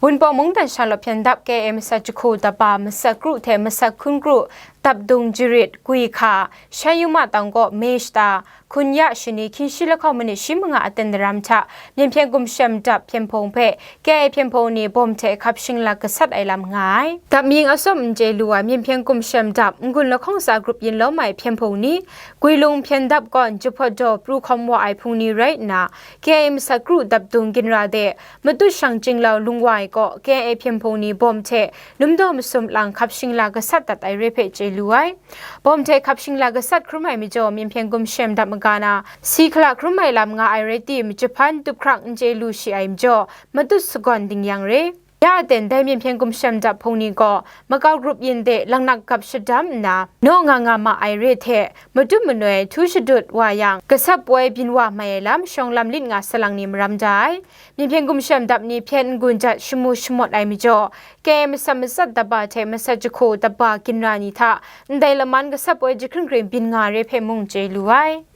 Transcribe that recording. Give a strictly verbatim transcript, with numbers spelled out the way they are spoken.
Wunpawng mungdan sha law hpyen dap K I A masat jahku daba masat kru hte masat hkun kru dap dung jarit gwi hka, Shan Yuma Tang kaw May shata, hkun ya shani hkying shi lahkawng minit shi manga aten daram hta Myen Hpyen Gumshem Dap hpyen hpung hpe K I A hpyen hpung ni bawm hte hkap shingla gasat ai lam nga ai. Dap mying atsawm n chye lu ai Myen Hpyen Gumshem Dap n-gun lahkawng tsa grup yin lawm ai hpyen hpung ni, Gwi Lung hpyen dap kawn jahpawt daw pru hkawm wa ai hpung ni rai nna, K I A masat kru dap dung ginra de, Matut Shang Chyinglou Lungwai kaw K I A hpyen hpung ni bawm hte lum daw masum lang hkap shingla gasat dat ai re hpe chye lu ai. Bawm hte hkap shingla gasat hkrum ai majaw, Myen Hpyen Gumshem Dap maga na si hkala hkrum ai lam nga ai rai tim, jahpan tup hkrak n chye lu shi ai majaw, matut sagawn ding yang re. Ya aten dai Myen Hpyen Gumshem Dap hpung ni gaw makau grup yin de langnak gap shadam nna, naw nga nga ma ai re hte, matut manoi htu shadut wa yang, gasat poi byin wa mai ai lam shawng lam lit nga salang ni maram da ai. Myen Hpyen Gumshem Dap ni hpyen n-gun jat shamu shamawt ai majaw, K I A masat matsat daba hte masat jahku daba ginra ni hta ndai laman gasat poi jahkring kring byin nga re hpe mung chye lu ai.